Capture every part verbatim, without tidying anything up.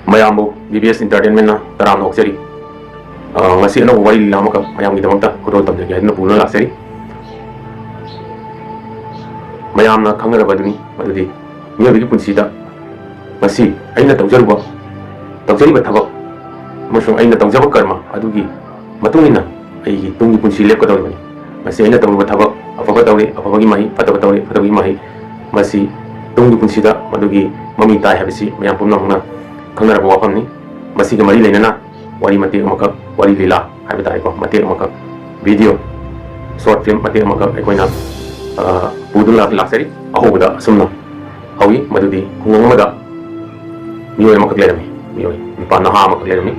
ꯃꯌꯥꯝꯕꯨ B B S Entertainmentꯅ ꯇꯔꯥꯝꯅ ꯑꯣꯛꯆꯔꯤ꯫ ꯑ, ꯉꯁꯤ ꯑꯅꯧꯕ ꯋꯥꯔꯤ ꯂꯤꯂꯥ ꯑꯃꯈꯛ ꯃꯌꯥꯝꯒꯤꯗꯃꯛꯇ ꯈꯨꯗꯣꯜ ꯇꯝꯖꯒꯦ ꯍꯥꯏꯗꯨꯅ ꯄꯨꯗꯨꯅ ꯂꯥꯛꯆꯔꯤ꯫ ꯃꯌꯥꯝꯅ ꯈꯪꯅꯔꯕ ꯑꯗꯨꯅꯤ, ꯃꯗꯨꯗꯤ ꯃꯤꯑꯣꯏꯕꯒꯤ ꯄꯨꯟꯁꯤꯗ ꯉꯁꯤ ꯑꯩꯅ ꯇꯧꯖꯔꯨꯕ, ꯇꯧꯖꯔꯤꯕ ꯊꯕꯛ ꯑꯃꯁꯨꯡ ꯑꯩꯅ ꯇꯧꯖꯕ ꯀꯔꯃ ꯑꯗꯨꯒꯤ ꯃꯇꯨꯡ ꯏꯟꯅ ꯑꯩꯒꯤ ꯇꯨꯡꯒꯤ ꯄꯨꯟꯁꯤ ꯂꯦꯞꯀꯗꯧꯔꯤꯕꯅꯤ꯫ ꯃꯁꯤ ꯑꯩꯅ ꯇꯧꯔꯨꯕ ꯊꯕꯛ ꯑꯐꯕ ꯇꯧꯔꯤ, ꯑꯐꯕꯒꯤ ꯃꯍꯩ, ꯐꯠꯇꯕ ꯇꯧꯔꯤ, ꯐꯠꯇꯕꯒꯤ ꯃꯍꯩ, ꯃꯁꯤ ꯇꯨꯡꯒꯤ ꯄꯨꯟꯁꯤꯗ ꯃꯗꯨꯒꯤ ꯃꯃꯤ ꯇꯥꯏ ꯍꯥꯏꯕꯁꯤ ꯃꯌꯥꯝ ꯄꯨꯝꯅꯃꯛꯅ ꯈꯪꯅꯔꯕ ꯋꯥꯐꯝꯅꯤ꯫ ꯃꯁꯤꯒ ꯃꯔꯤ ꯂꯩꯅꯅ ꯋꯥꯔꯤ ꯃꯇꯦꯛ ꯑꯃꯈꯛ, ꯋꯥꯔꯤ ꯂꯤꯂꯥ ꯍꯥꯏꯕ ꯇꯥꯔꯦꯀꯣ, ꯃꯇꯦꯛ ꯑꯃꯈꯛ, video, short film ꯃꯇꯦꯛ ꯑꯃꯈꯛ ꯑꯩꯈꯣꯏꯅ, ꯑ, ꯄꯨꯗꯨꯅ ꯂꯥꯛꯆꯔꯤ꯫ ꯑꯍꯧꯕꯗ ꯑꯁꯨꯝꯅ ꯍꯧꯏ, ꯃꯗꯨꯗꯤ ꯈꯨꯡꯒꯪ ꯑꯃꯗ ꯃꯤꯑꯣꯏ ꯑꯃꯈꯛ ꯂꯩꯔꯝꯃꯤ꯫ ꯃꯤꯑꯣꯏ ꯅꯨꯄꯥ ꯅꯍꯥ ꯑꯃꯈꯛ ꯂꯩꯔꯝꯃꯤ꯫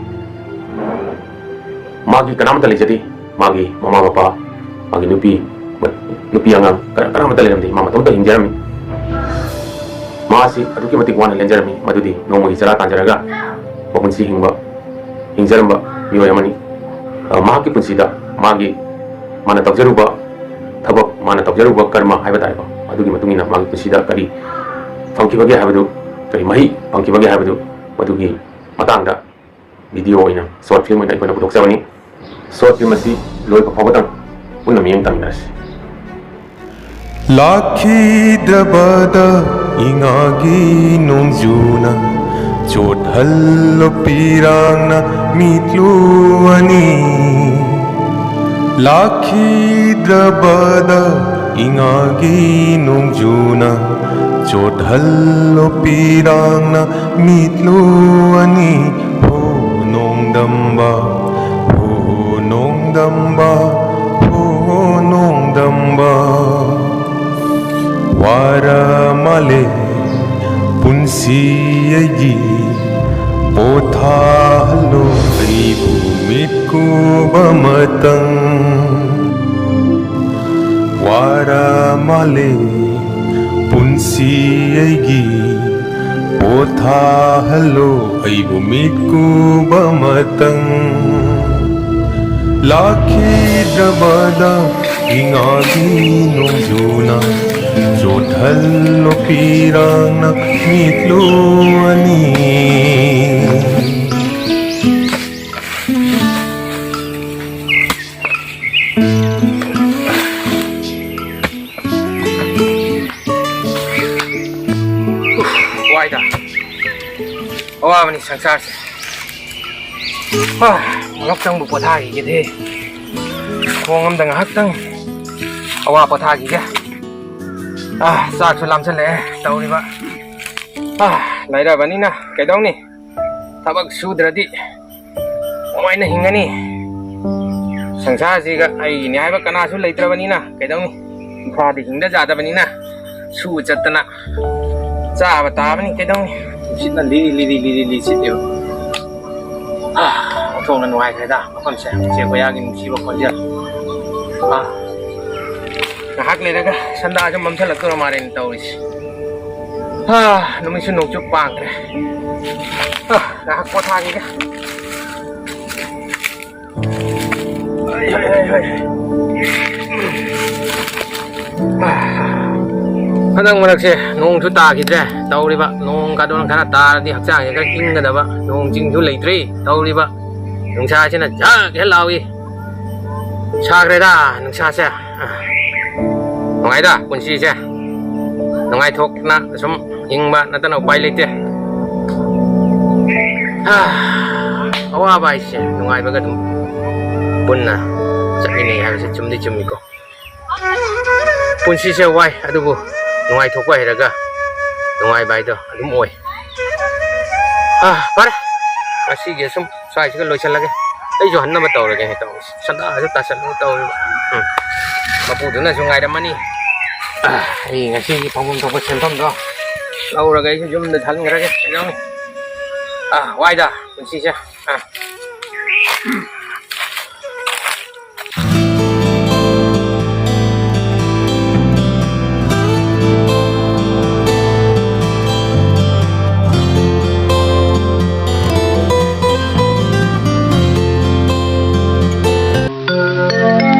ꯃꯥꯒꯤ ꯀꯅꯥꯃꯠꯇ ꯂꯩꯖꯗꯦ꯫ ꯃꯥꯒꯤ ꯃꯃꯥ ꯃꯄꯥ, ꯃꯥꯒꯤ ꯅꯨꯄꯤ, ꯅꯨꯄꯤ ꯑꯉꯥꯡ ꯀꯅꯥ-, ꯀꯅꯥꯃꯠꯇ ꯂꯩꯔꯝꯗꯦ꯫ ꯃꯥ ꯃꯇꯣꯝꯇ ꯍꯤꯡꯖꯔꯝꯃꯤ꯫ ꯃꯥ ꯑꯁꯤ ꯑꯗꯨꯛꯀꯤ ꯃꯇꯤꯛ ꯋꯥꯅ ꯂꯦꯟꯖꯔꯝꯃꯤ, ꯃꯗꯨꯗꯤ ꯅꯣꯡꯃꯒꯤ ꯆꯔꯥ ꯇꯥꯟꯖꯔꯒ ꯃꯄꯨꯟꯁꯤ ꯍꯤꯡꯕ, ꯍꯤꯡꯖꯔꯝꯕ ꯃꯤꯑꯣꯏ ꯑꯃꯅꯤ꯫ ꯑ, ꯃꯍꯥꯛꯀꯤ ꯄꯨꯟꯁꯤꯗ ꯃꯥꯒꯤ, ꯃꯥꯅ ꯇꯧꯖꯔꯨꯕ ꯊꯕꯛ, ꯃꯥꯅ ꯇꯧꯖꯔꯨꯕ ꯀꯔꯃ ꯍꯥꯏꯕ ꯇꯥꯔꯦꯀꯣ, ꯑꯗꯨꯒꯤ ꯃꯇꯨꯡ ꯏꯟꯅ ꯃꯥꯒꯤ ꯄꯨꯟꯁꯤꯗ ꯀꯔꯤ ꯐꯪꯈꯤꯕꯒꯦ ꯍꯥꯏꯕꯗꯨ, ꯀꯔꯤ ꯃꯍꯩ ꯐꯪꯈꯤꯕꯒꯦ ꯍꯥꯏꯕꯗꯨ, ꯃꯗꯨꯒꯤ ꯃꯇꯥꯡꯗ video ꯑꯣꯏꯅ, short film ꯑꯣꯏꯅ ꯑꯩꯈꯣꯏꯅ ꯄꯨꯊꯣꯛꯆꯕꯅꯤ꯫ Short film ꯑꯁꯤ ꯂꯣꯏꯕ ꯐꯥꯎꯕꯗꯪ ꯄꯨꯟꯅ ꯃꯤꯠꯌꯦꯡ ꯇꯝꯃꯤꯟꯅꯔꯁꯤ꯫ ꯂꯥꯛꯈꯤꯗ꯭ꯔꯕꯗ ꯏꯉꯥꯒꯤ ꯅꯣꯡꯖꯨꯅ ꯆꯣꯠꯍꯜꯂꯣ ꯄꯤꯔꯥꯡꯅ ꯃꯤꯠꯂꯨ ꯑꯅꯤ꯫ ꯂꯥꯛꯈꯤꯗ꯭ꯔꯕꯗ ꯏꯉꯥꯒꯤ ꯅꯣꯡꯖꯨꯅ ꯆꯣꯠꯍꯜꯂꯣ ꯄꯤꯔꯥꯡꯅ ꯃꯤꯠꯂꯨ ꯑꯅꯤ꯫ ꯍꯣ ꯅꯣꯡꯗꯝꯕ, ꯍꯣ ꯅꯣꯡꯗꯝꯕ, ꯍꯣ ꯅꯣꯡꯗꯝꯕ꯫ ꯋꯥꯔ ꯃꯥꯜꯂꯦ ꯄꯨꯟꯁꯤ ꯑꯩꯒꯤ, ꯄꯣꯊꯥꯍꯜꯂꯣ ꯑꯩꯕꯨ ꯃꯤꯠꯀꯨꯕ ꯑꯃꯇꯪ꯫ ꯋꯥꯔ ꯃꯥꯜꯂꯦ ꯄꯨꯟꯁꯤ ꯑꯩꯒꯤ, ꯄꯣꯊꯥꯍꯜꯂꯣ ꯑꯩꯕꯨ ꯃꯤꯠꯀꯨꯕ ꯑꯃꯇꯪ꯫ ꯂꯥꯛꯈꯤꯗ꯭ꯔꯕꯗ ꯏꯉꯥꯒꯤ ꯅꯣꯡꯖꯨꯅ ꯆꯣꯠꯍꯜꯂꯣ ꯄꯤꯔꯥꯡꯅ ꯃꯤꯠꯂꯨ ꯑꯅꯤ꯫ ꯑꯋꯥꯕꯅꯤ ꯁꯪꯁꯥꯔꯁꯦ꯫ ꯍꯥ, ꯉꯥꯏꯍꯥꯛꯇꯪꯕꯨ ꯄꯣꯊꯥꯈꯤꯒꯦꯗꯤ꯫ ꯈꯣꯡ ꯑꯝꯗ ꯉꯥꯏꯍꯥꯛꯇꯪ ꯑꯋꯥ ꯄꯣꯊꯥꯈꯤꯒꯦ꯫ ꯑꯥ, ꯆꯥꯛꯁꯨ ꯂꯥꯝꯁꯜꯂꯛꯑꯦ ꯇꯧꯔꯤꯕ꯫ ꯑꯥ, ꯂꯥꯏꯔꯕꯅꯤꯅ ꯀꯩꯗꯧꯅꯤ? ꯊꯕꯛ ꯁꯨꯗ꯭ꯔꯗꯤ ꯀꯃꯥꯏꯅ ꯍꯤꯡꯒꯅꯤ? ꯁꯪꯁꯥꯔꯁꯤꯒ ꯑꯩꯒꯤꯅꯤ ꯍꯥꯏꯕ ꯀꯅꯥꯁꯨ ꯂꯩꯇ꯭ꯔꯕꯅꯤꯅ ꯀꯩꯗꯧꯅꯤ? ꯏꯝꯐꯥꯜꯗ ꯍꯤꯡꯗ ꯌꯥꯗꯕꯅꯤꯅ ꯁꯨ ꯆꯠꯇꯅ ꯆꯥꯕ ꯇꯥꯕꯅꯤ ꯀꯩꯗꯧꯅꯤ? ꯅꯨꯡꯁꯤꯠꯅ ꯂꯤꯔꯤ ꯂꯤꯔꯤ ꯂꯤꯔꯤ ꯂꯤꯔꯤ ꯁꯤꯠꯂꯦꯕ꯫ ꯑꯥ, ꯑꯣꯟꯊꯣꯛꯅ ꯅꯨꯡꯉꯥꯏꯈ꯭ꯔꯦꯗ ꯃꯐꯝꯁꯦ꯫ ꯎꯆꯦꯛ ꯋꯥꯌꯥꯒꯤ ꯅꯨꯡꯁꯤꯕ ꯈꯣꯟꯖꯦꯜ꯫ ꯑꯥ, ꯉꯥꯏꯍꯥꯛ ꯂꯩꯔꯒ ꯁꯟꯗꯥꯁꯨ ꯃꯝꯁꯤꯜꯂꯛꯇꯣꯔ ꯃꯥꯜꯂꯦꯅꯦ ꯇꯧꯔꯤꯁꯦ꯫ ꯑꯥ, ꯅꯨꯃꯤꯠꯁꯨ ꯅꯣꯡꯆꯨꯞ ꯄꯥꯡꯈ꯭ꯔꯦ꯫ ꯑꯥ, ꯉꯥꯏꯍꯥꯛ ꯄꯣꯊꯥꯈꯤꯒꯦ꯫ ꯍꯣꯏ, ꯍꯣꯏ, ꯍꯣꯏ, ꯍꯣꯏ꯫ ꯍꯟꯗꯛ ꯃꯔꯛꯁꯦ ꯅꯣꯡꯁꯨ ꯇꯥꯈꯤꯗ꯭ꯔꯦ ꯇꯧꯔꯤꯕ꯫ ꯅꯣꯡ ꯀꯥꯗꯣꯟ ꯈꯔ ꯇꯥꯔꯗꯤ ꯍꯛꯆꯥꯡꯁꯦ ꯈꯔ ꯏꯪꯒꯗꯕ꯫ ꯅꯣꯡ ꯆꯤꯡꯁꯨ ꯂꯩꯇ꯭ꯔꯤ ꯇꯧꯔꯤꯕ꯫ ꯅꯨꯡꯁꯥꯁꯤꯅ ꯖꯛ ꯍꯦꯛ ꯂꯥꯎꯏ꯫ ꯁꯥꯈ꯭ꯔꯦꯗ ꯅꯨꯡꯁꯥꯁꯦ꯫ ꯅꯨꯡꯉꯥꯏꯗ ꯄꯨꯟꯁꯤꯁꯦ꯫ ꯅꯨꯡꯉꯥꯏꯊꯣꯛꯅ ꯁꯨꯝ ꯍꯤꯡꯕ ꯅꯠꯇꯅ ꯎꯄꯥꯏ ꯂꯩꯇꯦ꯫ ꯍꯥ, ꯑꯋꯥꯕ ꯍꯥꯏꯁꯦ ꯅꯨꯡꯉꯥꯏꯕꯒ ꯑꯗꯨꯝ ꯄꯨꯟꯅ ꯆꯠꯃꯤꯟꯅꯩ ꯍꯥꯏꯕꯁꯦ ꯆꯨꯝꯗꯤ ꯆꯨꯝꯃꯤꯀꯣ꯫ ꯄꯨꯟꯁꯤꯁꯦ ꯋꯥꯏ, ꯑꯗꯨꯕꯨ ꯅꯨꯡꯉꯥꯏꯊꯣꯛꯄ ꯍꯩꯔꯒ ꯅꯨꯡꯉꯥꯏꯕ ꯍꯥꯏꯗꯣ ꯑꯗꯨꯝ ꯑꯣꯏ꯫ ꯑꯥ, ꯐꯔꯦ, ꯉꯁꯤꯒꯤ ꯁꯨꯝ ꯁ꯭ꯋꯥꯏꯁꯤꯒ ꯂꯣꯏꯁꯤꯜꯂꯒꯦ꯫ ꯑꯩꯁꯨ ꯍꯟꯅꯕ ꯇꯧꯔꯒꯦ ꯍꯦꯛꯇ꯫ ꯁꯟꯗꯥꯁꯨ ꯇꯥꯁꯜꯂꯨ ꯇꯧꯔꯤꯕ꯫ ꯎꯝ꯫ ꯃꯄꯨꯗꯨꯅꯁꯨ ꯉꯥꯏꯔꯝꯃꯅꯤ꯫ ꯑꯥ, ꯑꯩ ꯉꯁꯤꯒꯤ ꯐꯪꯐꯝ ꯊꯣꯛꯄ ꯁꯦꯟꯐꯝꯗꯣ ꯂꯧꯔꯒ ꯑꯩꯁꯨ ꯌꯨꯝꯗ ꯍꯟꯈ꯭ꯔꯒꯦ꯫ ꯀꯩꯗꯧꯅꯤ? ꯑꯥ, ꯋꯥꯏꯗ ꯄꯨꯟꯁꯤꯁꯦ꯫ ꯑꯥ꯫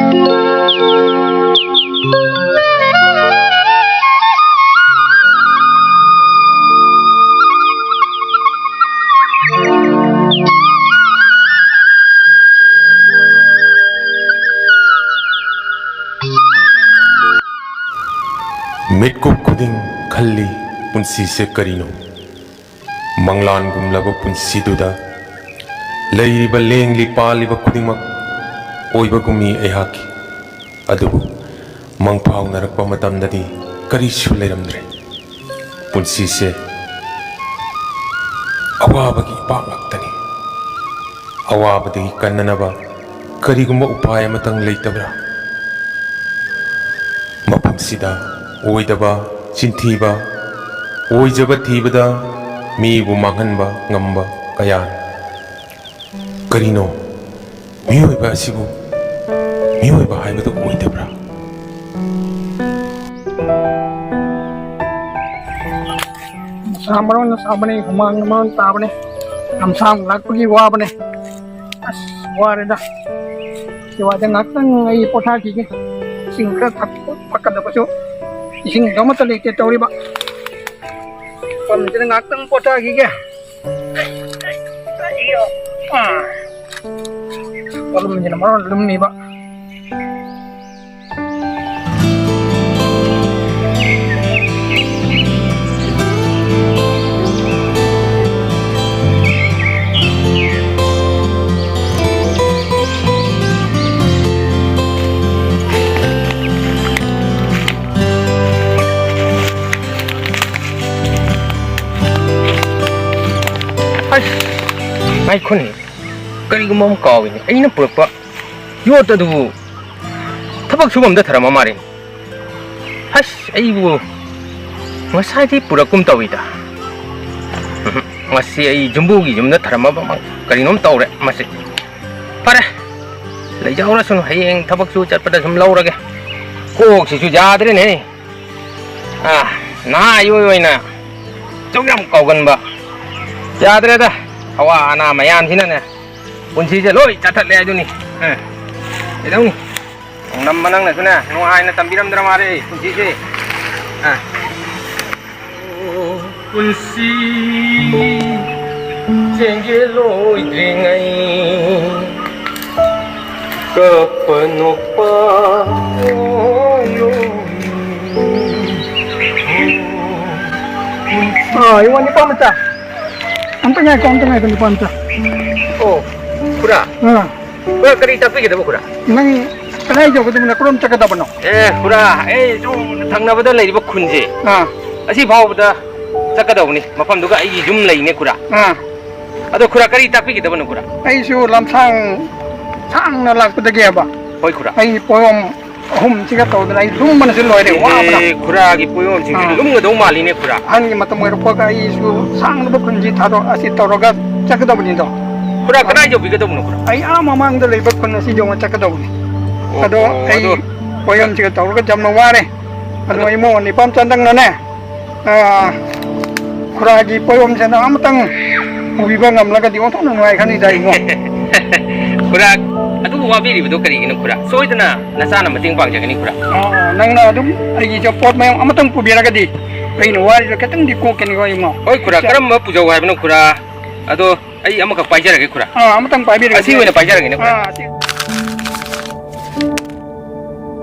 ꯃꯤꯠꯀꯨꯞ ꯈꯨꯗꯤꯡ ꯈꯜꯂꯤ, ꯄꯨꯟꯁꯤꯁꯦ ꯀꯔꯤꯅꯣ? ꯃꯪꯂꯥꯟꯒꯨꯝꯂꯕ ꯄꯨꯟꯁꯤꯗꯨꯗ ꯂꯩꯔꯤꯕ ꯂꯦꯡꯂꯤ ꯄꯥꯜꯂꯤꯕ ꯈꯨꯗꯤꯡꯃꯛ ꯑꯣꯏꯕꯒꯨꯝꯃꯤ ꯑꯩꯍꯥꯛꯀꯤ꯫ ꯑꯗꯨꯕꯨ ꯃꯪꯐꯥꯎꯅꯔꯛꯄ ꯃꯇꯝꯗꯗꯤ ꯀꯔꯤꯁꯨ ꯂꯩꯔꯝꯗ꯭ꯔꯦ꯫ ꯄꯨꯟꯁꯤꯁꯦ ꯑꯋꯥꯕꯒꯤ ꯏꯄꯥꯛ ꯉꯥꯛꯇꯅꯤ꯫ ꯑꯋꯥꯕꯗꯒꯤ ꯀꯟꯅꯅꯕ ꯀꯔꯤꯒꯨꯝꯕ ꯎꯄꯥꯏ ꯑꯃꯇꯪ ꯂꯩꯇꯕ꯭ꯔꯥ? ꯃꯐꯝꯁꯤꯗ ꯑꯣꯏꯗꯕ, ꯆꯤꯟꯊꯤꯕ, ꯑꯣꯏꯖꯕ ꯊꯤꯕꯗ ꯃꯤꯕꯨ ꯃꯥꯡꯍꯟꯕ ꯉꯝꯕ ꯀꯌꯥꯅꯤ꯫ ꯀꯔꯤꯅꯣ? ꯃꯤꯑꯣꯏꯕ ꯑꯁꯤꯕꯨ ꯃꯤꯑꯣꯏꯕ ꯍꯥꯏꯕꯗꯨ ꯑꯣꯏꯗꯕ꯭ꯔꯥ? ꯅꯨꯡꯁꯥ ꯃꯔꯣꯟ ꯁꯥꯕꯅꯦ, ꯍꯨꯃꯥꯡ ꯃꯔꯣꯟ ꯇꯥꯕꯅꯦ, ꯂꯝꯁꯥꯡ ꯂꯥꯛꯄꯒꯤ ꯋꯥꯕꯅꯦ꯫ ꯑꯁ, ꯋꯥꯔꯦꯗ꯫ ꯁꯤꯋꯥꯗ ꯉꯥꯛꯇꯪ ꯑꯩ ꯄꯣꯊꯥꯈꯤꯒꯦ꯫ ꯏꯁꯤꯡ ꯈꯔ ꯊꯛ-, ꯊꯛꯀꯗꯕꯁꯨ ꯏꯁꯤꯡꯁꯨ ꯑꯃꯠꯇ ꯂꯩꯇꯦ ꯇꯧꯔꯤꯕ꯫ ꯃꯐꯝꯁꯤꯗ ꯉꯥꯛꯇꯪ ꯄꯣꯊꯥꯈꯤꯒꯦ꯫ ꯄꯣꯠꯂꯨꯝꯁꯤꯅ ꯃꯔꯣꯟ ꯂꯨꯝꯃꯤꯕ꯫ ꯑꯁ, ꯉꯥꯏꯈꯣꯅꯦ, ꯀꯔꯤꯒꯨꯝꯕ ꯑꯃ ꯀꯥꯎꯏꯅꯦ꯫ ꯑꯩꯅ ꯄꯨꯔꯛꯄ ꯌꯣꯠ ꯑꯗꯨꯕꯨ ꯊꯕꯛ ꯁꯨꯐꯝꯗ ꯊꯔꯝꯃ ꯃꯥꯜꯂꯦ꯫ ꯑꯁ, ꯑꯩꯕꯨ ꯉꯁꯥꯏꯗꯤ ꯄꯨꯔꯛꯀꯨꯝ ꯇꯧꯏꯗ꯫ ꯎꯝ, ꯉꯁꯤ ꯑꯩ ꯌꯨꯝꯕꯨꯒꯤ ꯌꯨꯝꯗ ꯊꯔꯝꯃꯕ ꯃ-, ꯀꯔꯤꯅꯣꯝ ꯇꯧꯔꯦ ꯃꯁꯤ꯫ ꯐꯔꯦ, ꯂꯩꯖꯍꯧꯔꯁꯅꯨ, ꯍꯌꯦꯡ ꯊꯕꯛ ꯁꯨ ꯆꯠꯄꯗ ꯁꯨꯝ ꯂꯧꯔꯒꯦ꯫ ꯀꯣꯛꯁꯤꯁꯨ ꯌꯥꯗ꯭ꯔꯦꯅꯦ꯫ ꯑꯥ, ꯅꯍꯥ ꯏꯑꯣꯏ ꯑꯣꯏꯅ ꯑꯁꯨꯛ ꯌꯥꯝ ꯀꯥꯎꯒꯟꯕ꯫ ꯌꯥꯗ꯭ꯔꯦꯗ, ꯑꯋꯥ ꯑꯅꯥ ꯃꯌꯥꯝꯁꯤꯅꯅꯦ ꯄꯨꯟꯁꯤꯁꯦ ꯂꯣꯏ ꯆꯥꯊꯠꯂꯦ ꯍꯥꯏꯗꯨꯅꯤ꯫ ꯑꯥ, ꯀꯩꯗꯧꯅꯤ? ꯅꯣꯡꯗꯝꯕ ꯅꯪꯅꯁꯨꯅꯦ ꯅꯨꯡꯉꯥꯏꯅ ꯇꯝꯕꯤꯔꯝꯗ꯭ꯔ ꯃꯥꯜꯂꯦ ꯄꯨꯟꯁꯤꯁꯦ꯫ ꯑꯥ꯫ ꯄꯨꯟꯁꯤ ꯆꯦꯟꯒꯦ ꯂꯣꯏꯗ꯭ꯔꯤꯉꯩ ꯀꯞꯄ ꯅꯣꯛꯄ ꯑꯣꯏꯔꯣ꯫ ꯑꯥ, ꯏꯕꯨꯡꯉꯣ ꯅꯤꯄꯥ ꯃꯆꯥ꯫ ꯑꯝꯇ ꯉꯥꯏꯈꯣ, ꯑꯝꯇ ꯉꯥꯏꯈꯣ, ꯅꯨꯄꯥ ꯃꯆꯥ꯫ ꯑꯣ, ꯈꯨꯔꯥ꯫ ꯑꯥ꯫ ꯈꯨꯔꯥ, ꯀꯔꯤ ꯇꯥꯛꯄꯤꯒꯗꯕ, ꯈꯨꯔꯥ? ꯅꯪ ꯀꯗꯥꯏ ꯌꯧꯒꯗꯕꯅꯣ? ꯀꯔꯣꯝ ꯆꯠꯀꯗꯕꯅꯣ? ꯑꯦ, ꯈꯨꯔꯥ, ꯑꯩ ꯁꯨꯝ ꯊꯪꯅꯕꯗ ꯂꯩꯔꯤꯕ ꯈꯨꯟꯁꯦ, ꯑꯥ꯫ ꯑꯁꯤ ꯐꯥꯎꯕꯗ ꯆꯠꯀꯗꯧꯕꯅꯤ꯫ ꯃꯐꯝꯗꯨꯒ ꯑꯩꯒꯤ ꯌꯨꯝ ꯂꯩꯅꯦ, ꯈꯨꯔꯥ꯫ ꯑꯥ꯫ ꯑꯗꯣ, ꯈꯨꯔꯥ, ꯀꯔꯤ ꯇꯥꯛꯄꯤꯒꯗꯕꯅꯣ, ꯈꯨꯔꯥ? ꯑꯩꯁꯨ ꯂꯝꯁꯥꯡ ꯁꯥꯡꯅ ꯂꯥꯛꯄꯗꯒꯤꯕ ꯍꯣꯏ, ꯈꯨꯔꯥ꯫ ꯑꯩ ꯄꯣꯌꯣꯝ ꯑꯍꯨꯝꯁꯤꯒ ꯇꯧꯗꯅ ꯑꯩ ꯂꯨꯝꯕꯅꯁꯨ ꯂꯣꯏꯔꯦ, ꯋꯥꯕꯅ꯫ ꯑꯦ, ꯈꯨꯔꯥꯒꯤ ꯄꯣꯌꯣꯝꯁꯤꯡꯁꯤꯗꯤ ꯑꯥ꯫ ꯂꯨꯝꯒꯗꯧ ꯃꯥꯜꯂꯤꯅꯦ, ꯈꯨꯔꯥ꯫ ꯑꯍꯟꯒꯤ ꯃꯇꯝ ꯑꯣꯏꯔꯛꯄꯒ ꯑꯩꯁꯨ ꯁꯥꯡꯂꯕ ꯈꯨꯟꯁꯤ ꯊꯥꯗꯣꯛ ꯑꯁꯤ ꯇꯧꯔꯒ ꯆꯠꯀꯗꯕꯅꯤꯗꯣ꯫ ꯈꯨꯔꯥ, ꯀꯗꯥꯏ ꯌꯧꯕꯤꯒꯗꯕꯅꯣ, ꯈꯨꯔꯥ? ꯑꯩ ꯑꯥ ꯃꯃꯥꯡꯗ ꯂꯩꯕ ꯈꯨꯟ ꯑꯁꯤ ꯌꯧꯅ ꯆꯠꯀꯗꯕꯅꯤ꯫ ꯑꯣ, ꯑꯗꯣ ꯑꯣ, ꯑꯩ ꯑꯗꯣ ꯄꯣꯌꯣꯝꯁꯤꯒ ꯇꯧꯔꯒ ꯌꯥꯝꯅ ꯋꯥꯔꯦ꯫ ꯑꯗꯣ ꯑꯗꯣ ꯏꯃꯣ ꯅꯤꯄꯥꯝ ꯆꯟꯗꯪꯅꯅꯦ, ꯑꯥ, ꯈꯨꯔꯥꯒꯤ ꯄꯣꯌꯣꯝꯁꯦ ꯅꯪ ꯑꯃꯇꯪ ꯄꯨꯕꯤꯕ ꯉꯝꯂꯒꯗꯤ ꯑꯣꯟꯊꯣꯛꯅ ꯅꯨꯡꯉꯥꯏꯈ꯭ꯔꯅꯤꯗ, ꯏꯕꯨꯡꯉꯣ꯫ ꯈꯨꯔꯥ, ꯑꯗꯨꯕꯨ ꯋꯥꯕꯤꯔꯤꯕꯗꯣ ꯀꯔꯤꯒꯤꯅꯣ, ꯈꯨꯔꯥ? ꯁꯣꯏꯗꯅ ꯅꯆꯥꯅ ꯃꯇꯦꯡ ꯄꯥꯡꯖꯒꯅꯤ, ꯈꯨꯔꯥ꯫ ꯑꯣ, ꯅꯪꯅ ꯑꯗꯨꯝ ꯑꯩꯒꯤꯁꯨ ꯄꯣꯠ ꯃꯌꯥꯝ ꯑꯃꯇꯪ ꯄꯨꯕꯤꯔꯒꯗꯤ ꯑꯩꯅ ꯋꯥꯔꯤꯗꯣ ꯈꯤꯇꯪꯗꯤ ꯀꯣꯛꯀꯅꯤꯀꯣ, ꯏꯕꯨꯡꯉꯣ꯫ ꯍꯣꯏ, ꯈꯨꯔꯥ, ꯁꯦ꯫ ꯀꯔꯝꯕ ꯄꯨꯖꯧ ꯍꯥꯏꯕꯅꯣ, ꯈꯨꯔꯥ? ꯑꯗꯣ ꯑꯩ ꯑꯃꯈꯛ ꯄꯥꯏꯖꯔꯒꯦ, ꯈꯨꯔꯥ꯫ ꯑꯥ, ꯑꯃꯇꯪ ꯄꯥꯏꯕꯤꯔꯒꯦ꯫ ꯑꯁꯤ ꯑꯣꯏꯅ ꯄꯥꯏꯖꯔꯒꯦꯅꯦ, ꯈꯨꯔꯥ꯫ ꯑꯥ, ꯑꯁꯤ꯫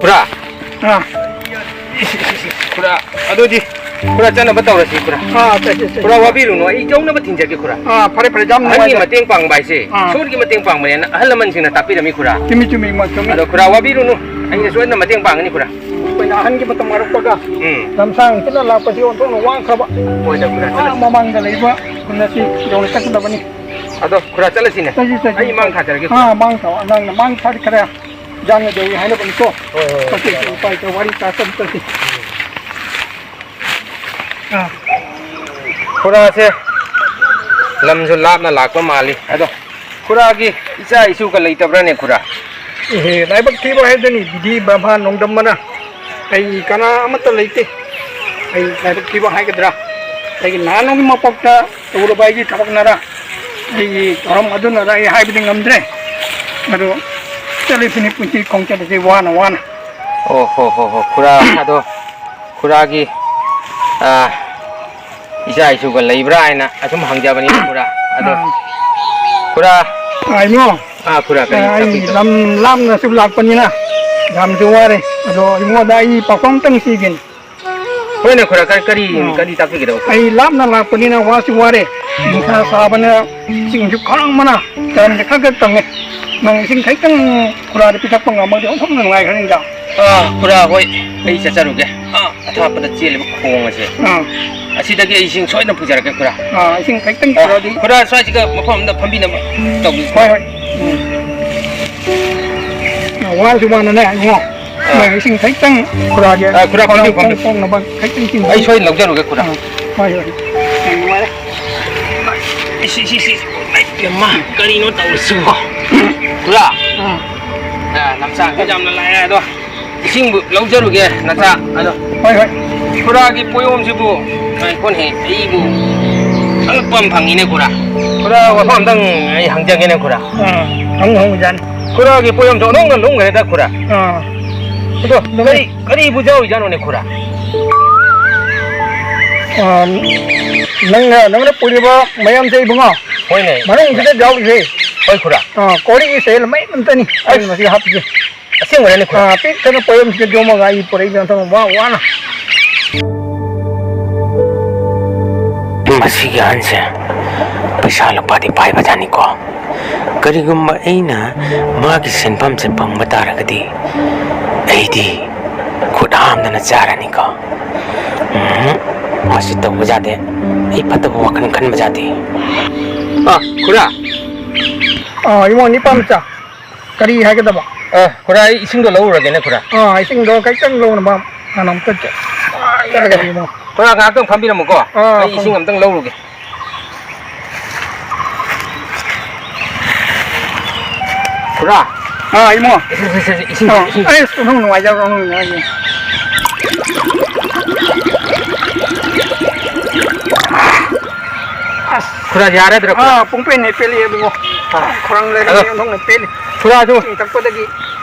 ꯈꯨꯔꯥ꯫ ꯑꯥ꯫ ꯈꯨꯔꯥ, ꯑꯗꯨꯗꯤ ꯈꯨꯔꯥ ꯆꯠꯅꯕ ꯇꯧꯔꯁꯤ, ꯈꯨꯔꯥ꯫ ꯑꯥ, ꯆꯠꯁꯤ, ꯆꯠꯁꯤ꯫ ꯈꯨꯔꯥ, ꯋꯥꯕꯤꯔꯨꯅꯨ, ꯑꯩ ꯌꯧꯅꯕ ꯊꯤꯟꯖꯒꯦ, ꯈꯨꯔꯥ꯫ ꯑꯥ, ꯐꯔꯦ, ꯐꯔꯦ, ꯌꯥꯝ ꯑꯍꯟꯒꯤ ꯅꯨꯡꯉꯥꯏꯖꯔꯦ꯫ ꯃꯇꯦꯡ ꯄꯥꯡꯕ ꯍꯥꯏꯁꯦ ꯑꯥ꯫ ꯏꯁꯣꯔꯒꯤ ꯃꯇꯦꯡ ꯄꯥꯡꯕꯅꯦꯅ ꯑꯍꯜ ꯂꯃꯟꯁꯤꯡꯅ ꯇꯥꯛꯄꯤꯔꯝꯃꯤ, ꯈꯨꯔꯥ꯫ ꯆꯨꯝꯃꯤ, ꯆꯨꯝꯃꯤ, ꯏꯃꯥ, ꯆꯨꯝꯃꯤ꯫ ꯑꯗꯣ ꯈꯨꯔꯥ, ꯋꯥꯕꯤꯔꯨꯅꯨ, ꯑꯩꯅ ꯁꯣꯏꯗꯅ ꯃꯇꯦꯡ ꯄꯥꯡꯒꯅꯤ, ꯈꯨꯔꯥ꯫ ꯑꯩꯈꯣꯏꯅ ꯑꯍꯟꯒꯤ ꯃꯇꯝ ꯃꯥꯔꯛꯄꯒ ꯎꯝ꯫ ꯂꯝꯁꯥꯡ ꯁꯤꯗ ꯂꯥꯛꯄꯁꯤ ꯑꯣꯟꯊꯣꯛꯅ ꯋꯥꯈ꯭ꯔꯕ꯫ ꯍꯣꯏꯗ, ꯈꯨꯔꯥ, ꯑꯥ, ꯆꯠꯂꯁꯤ꯫ ꯃꯃꯥꯡꯗ ꯂꯩꯕ ꯈꯨꯟ ꯑꯁꯤ ꯌꯧꯅ ꯆꯠꯀꯗꯕꯅꯤ꯫ ꯑꯗꯣ ꯈꯨꯔꯥ, ꯆꯠꯂꯁꯤꯅꯦ꯫ ꯆꯠꯁꯤ, ꯆꯠꯁꯤ, ꯑꯩ ꯃꯥꯡ ꯆꯠꯁꯤ꯫ ꯊꯥꯖꯔꯒꯦ, ꯈꯨꯔꯥ꯫ ꯑꯥ, ꯃꯥꯡ ꯊꯥꯎ, ꯅꯪꯅ ꯃꯥꯡ ꯊꯥꯗꯤ ꯈꯔ ꯌꯥꯡꯅ ꯌꯧꯏ ꯍꯥꯏꯅꯕꯅꯤꯀꯣ꯫ ꯍꯣꯏ, ꯍꯣꯏ, ꯍꯣꯏ꯫ ꯆꯠꯁꯤ, ꯎꯄꯥꯏ ꯂꯩꯇꯦ, ꯋꯥꯔꯤ ꯁꯥ ꯆꯠ-, ꯆꯠꯁꯤ꯫ ꯑꯥ꯫ ꯈꯨꯔꯥꯁꯦ ꯂꯝꯁꯨ ꯂꯥꯞꯅ ꯂꯥꯛꯄ ꯃꯥꯜꯂꯤ꯫ ꯑꯗꯣ ꯈꯨꯔꯥꯒꯤ ꯏꯆꯥ ꯏꯁꯨꯒ ꯂꯩꯇꯕ꯭ꯔꯥꯅꯦ, ꯈꯨꯔꯥ? ꯏꯍꯦ, ꯂꯥꯏꯕꯛ ꯊꯤꯕ ꯍꯥꯏꯗꯨꯅꯤ, ꯕꯤꯙꯤ ꯕ꯭ꯔꯍꯃ ꯅꯣꯡꯗꯝꯕꯅ꯫ ꯑꯩ ꯀꯅꯥ ꯑꯃꯠꯇ ꯂꯩꯇꯦ꯫ ꯑꯩ ꯂꯥꯏꯕꯛ ꯊꯤꯕ ꯍꯥꯏꯒꯗ꯭ꯔꯥ? ꯑꯩꯒꯤ ꯅꯍꯥꯟꯋꯥꯏꯒꯤ ꯃꯄꯣꯛꯇ ꯇꯧꯔꯕ ꯑꯩꯒꯤ ꯊꯕꯛꯅꯔ, ꯑꯩꯒꯤ ꯊꯧꯔꯝ ꯑꯗꯨꯅꯔ ꯑꯩ ꯍꯥꯏꯕꯗꯤ ꯉꯝꯗ꯭ꯔꯦ꯫ ꯑꯗꯨ ꯆꯠꯂꯤꯁꯤꯅꯤ ꯄꯨꯟꯁꯤ ꯈꯣꯡꯆꯠ ꯑꯁꯤ ꯋꯥꯅ ꯋꯥꯅ꯫ ꯑꯣ ꯍꯣ ꯍꯣ ꯍꯣ, ꯈꯨꯔꯥ, ꯑꯗꯣ ꯈꯨꯔꯥꯒꯤ, ꯑꯥ, ꯏꯆꯥ ꯏꯁꯨꯒ ꯂꯩꯕ꯭ꯔꯥ ꯍꯥꯏꯅ ꯑꯁꯨꯝ ꯍꯪꯖꯕꯅꯤ, ꯈꯨꯔꯥ꯫ ꯑꯗꯣ ꯑꯥ꯫ ꯈꯨꯔꯥ꯫ ꯑꯥ, ꯏꯕꯨꯡꯉꯣ꯫ ꯑꯥ, ꯈꯨꯔꯥ, ꯀꯔꯤ ꯑꯥ, ꯑꯩ ꯇꯥꯛꯄꯤꯒꯗꯕ? ꯂꯝ ꯂꯥꯞꯅꯁꯨ ꯂꯥꯛꯄꯅꯤꯅ ꯌꯥꯝꯁꯨ ꯋꯥꯔꯦ꯫ ꯑꯗꯣ ꯏꯕꯨꯡꯉꯣꯗ ꯑꯩ ꯄꯥꯎꯈꯨꯝ ꯑꯝꯇꯪ ꯄꯤꯒꯦꯅꯦ꯫ ꯍꯣꯏꯅꯦ, ꯈꯨꯔꯥ, ꯀꯔꯤ, ꯀꯔꯤ, ꯑꯥ꯫ ꯀꯔꯤ ꯇꯥꯛꯄꯤꯒꯗꯕ, ꯈꯨꯔꯥ? ꯑꯩ ꯂꯥꯞꯅ ꯂꯥꯛꯄꯅꯤꯅ ꯋꯥꯁꯨ ꯋꯥꯔꯦ꯫ ꯅꯨꯡꯁꯥ ꯁꯥꯕꯅ ꯏꯁꯤꯡꯁꯨ ꯈꯔꯪꯕꯅ ꯇꯔꯝꯁꯦ ꯈꯔ ꯈꯔ ꯀꯪꯉꯦ꯫ ꯅꯪ ꯏꯁꯤꯡ ꯈꯤꯇꯪ ꯈꯨꯔꯥꯗ ꯄꯤꯊꯛꯄ ꯉꯝꯃꯗꯤ ꯑꯣꯟꯊꯣꯛꯅ ꯅꯨꯡꯉꯥꯏꯈ꯭ꯔꯅꯤꯗ꯫ ꯑꯥ, ꯈꯨꯔꯥ, ꯍꯣꯏ, ꯑꯩ ꯆꯠꯆꯔꯨꯒꯦ꯫ ꯑꯥ꯫ ꯑꯊꯥꯞꯄꯗ ꯆꯦꯜꯂꯤꯕ ꯈꯣꯡ ꯑꯁꯦ, ꯑꯥ꯫ ꯑꯁꯤꯗꯒꯤ ꯑꯩ ꯏꯁꯤꯡ ꯁꯣꯏꯗꯅ ꯄꯨꯖꯔꯛꯀꯦ, ꯈꯨꯔꯥ꯫ ꯑꯥ, ꯏꯁꯤꯡ ꯈꯤꯇꯪ ꯑꯥ, ꯄꯨꯔꯛꯑꯗꯤ꯫ ꯈꯨꯔꯥ, ꯁ꯭ꯋꯥꯏꯁꯤꯒ ꯃꯐꯝ ꯑꯃꯗ ꯐꯝꯕꯤꯅꯕ ꯇꯧꯕꯤꯌꯨ꯫ ꯍꯣꯏ, ꯍꯣꯏ꯫ ꯎꯝ꯫ ꯑꯥ, ꯋꯥꯔꯁꯨ ꯋꯥꯅꯅꯦ, ꯏꯕꯨꯡꯉꯣ꯫ ꯑꯥ꯫ ꯅꯪ ꯏꯁꯤꯡ ꯈꯤꯇꯪ ꯈꯨꯔꯥꯒꯤ ꯑꯥ, ꯈꯨꯔꯥ, ꯐꯝꯕꯤꯌꯨ, ꯐꯝꯕꯤꯌꯨ꯫ ꯈꯣꯡ ꯁꯣꯛꯅꯕ ꯈꯤꯇꯪ ꯏꯁꯤꯡ ꯑꯩ ꯁꯣꯏꯗꯅ ꯂꯧꯖꯔꯨꯒꯦ, ꯈꯨꯔꯥ꯫ ꯑꯥ, ꯍꯣꯏ, ꯍꯣꯏ꯫ ꯌꯥꯝ ꯅꯨꯡꯉꯥꯏꯔꯦ꯫ ꯏꯁ, ꯏꯁ, ꯏꯁ, ꯏꯁ꯫ ꯑꯩ, ꯏꯃꯥ, ꯀꯔꯤꯅꯣ ꯇꯧꯔꯤꯁꯤꯕꯣ? ꯈꯨꯔꯥ꯫ ꯑꯥ꯫ ꯑꯥ, ꯂꯝꯁꯥꯡꯁꯦ ꯌꯥꯝꯅ ꯂꯥꯛꯑꯦ ꯑꯗꯣ꯫ ꯏꯁꯤꯡꯕꯨ ꯂꯧꯖꯔꯨꯒꯦ, ꯅꯆꯥ꯫ ꯑꯗꯣ ꯍꯣꯏ, ꯍꯣꯏ꯫ ꯈꯨꯔꯥꯒꯤ ꯄꯣꯌꯣꯝꯁꯤꯕꯨ, ꯉꯥꯏꯈꯣꯅꯦ, ꯑꯩꯕꯨ ꯑꯉꯛꯄ ꯑꯃ ꯐꯪꯉꯤꯅꯦ, ꯈꯨꯔꯥ꯫ ꯈꯨꯔꯥ, ꯋꯥꯐꯝ ꯑꯝꯇꯪ ꯑꯩ ꯍꯪꯖꯒꯦꯅꯦ, ꯈꯨꯔꯥ꯫ ꯑꯥ, ꯍꯪꯉꯨ, ꯍꯪꯉꯨ, ꯌꯥꯅꯤ꯫ ꯈꯨꯔꯥꯒꯤ ꯄꯣꯌꯣꯝꯁꯨ ꯑꯣꯟꯊꯣꯛꯅ ꯂꯨꯝꯈ꯭ꯔꯦꯗ, ꯈꯨꯔꯥ꯫ ꯑꯥ꯫ ꯑꯗꯣ ꯑꯗꯨ ꯀꯔꯤ, ꯀꯔꯤꯕꯨ ꯌꯥꯎꯔꯤꯖꯥꯠꯅꯣꯅꯦ, ꯈꯨꯔꯥ? ꯑꯥ, ꯅꯪꯅ, ꯅꯪꯅ ꯄꯨꯔꯤꯕ ꯃꯌꯥꯝꯁꯦ, ꯏꯕꯨꯡꯉꯣ, ꯍꯣꯏꯅꯦ꯫ ꯃꯅꯨꯡꯁꯤꯗ ꯌꯥꯎꯔꯤꯁꯦ꯫ ꯍꯣꯏ, ꯈꯨꯔꯥ꯫ ꯑꯥ, ꯀꯣꯔꯤꯒꯤ ꯁꯦꯜ ꯃꯌꯥꯝ ꯑꯝꯇꯅꯤ ꯑꯩꯅ ꯃꯁꯤꯗ ꯍꯥꯞꯄꯤꯁꯦ꯫ ꯑꯁꯦꯡꯕꯔꯅꯦ, ꯈꯨꯔꯥ? ꯑꯥ, ꯄꯤꯛ ꯊꯟꯅ ꯄꯣꯌꯝꯁꯤꯗ ꯌꯣꯝꯃꯒ ꯑꯩ ꯄꯨꯔꯛꯏꯁꯦ ꯑꯣꯟꯊꯣꯛꯅ ꯋꯥ-, ꯋꯥꯅ꯫ ꯃꯁꯤꯒꯤ ꯑꯍꯟꯁꯦ ꯄꯩꯁꯥ ꯂꯨꯄꯥꯗꯤ ꯄꯥꯏꯕꯖꯥꯠꯅꯤꯀꯣ꯫ ꯀꯔꯤꯒꯨꯝꯕ ꯑꯩꯅ ꯃꯥꯒꯤ ꯁꯦꯟꯐꯝꯁꯦ ꯐꯪꯕ ꯇꯥꯔꯒꯗꯤ ꯑꯩꯗꯤ ꯈꯨꯠ ꯍꯥꯝꯗꯅ ꯆꯥꯔꯅꯤꯀꯣ꯫ ꯎꯝ, ꯃꯁꯤ ꯇꯧꯕ ꯌꯥꯗꯦ꯫ ꯑꯩ ꯐꯠꯇꯕ ꯋꯥꯈꯜ ꯈꯟꯕ ꯌꯥꯗꯦ꯫ ꯑꯥ, ꯈꯨꯔꯥ꯫ ꯑꯥ, ꯏꯕꯨꯡꯉꯣ, ꯅꯤꯄꯥ ꯃꯆꯥ꯫ ꯀꯔꯤ ꯍꯥꯏꯒꯗꯕ? ꯑ, ꯈꯨꯔꯥ, ꯑꯩ ꯏꯁꯤꯡꯗꯣ ꯂꯧꯔꯨꯔꯒꯦꯅꯦ, ꯈꯨꯔꯥ꯫ ꯑꯥ, ꯏꯁꯤꯡꯗꯣ ꯈꯤꯇꯪ ꯂꯧꯅꯕ ꯍꯥꯟꯅ ꯑꯝꯇ ꯆꯠ-, ꯆꯠꯂꯒ ꯌꯦꯡꯉꯣ꯫ ꯈꯨꯔꯥ, ꯉꯥꯏꯍꯥꯛꯇꯪ ꯐꯝꯕꯤꯔꯝꯃꯨꯀꯣ꯫ ꯑꯥ, ꯑꯩ ꯐꯝ-, ꯏꯁꯤꯡ ꯑꯝꯇꯪ ꯂꯧꯔꯨꯒꯦ꯫ ꯈꯨꯔꯥ꯫ ꯑꯥ, ꯏꯃꯣ꯫ ꯁꯦ, ꯁꯦ, ꯁꯦ, ꯁꯦ, ꯏꯁꯤꯡ, ꯑꯥ, ꯏꯁꯤꯡ꯫ ꯑꯩꯁ, ꯑꯣꯟꯊꯣꯛ ꯅꯨꯡꯉꯥꯏꯖꯕ꯭ꯔꯣ, ꯑꯣꯟꯊꯣꯛ ꯅꯨꯡꯉꯥꯏꯖꯕ꯭ꯔꯣ꯫ ꯑꯁ꯫ ꯈꯨꯔꯥ, ꯌꯥꯔꯗ꯭ꯔꯣ, ꯈꯨꯔꯥ? ꯑꯥ, ꯄꯨꯡꯄꯦꯟ ꯍꯦꯛ ꯄꯦꯜꯂꯤ, ꯏꯕꯨꯡꯉꯣ꯫ ꯑꯥ꯫ ꯈꯧꯔꯥꯡ ꯂꯩꯔꯝꯃꯤ, ꯑꯗꯣ, ꯑꯣꯟꯊꯣꯛꯅ ꯄꯦꯜꯂꯤ꯫ ꯈꯨꯔꯥꯁꯨ꯫ ꯏꯁꯤꯡ ꯊꯛꯄꯗꯒꯤ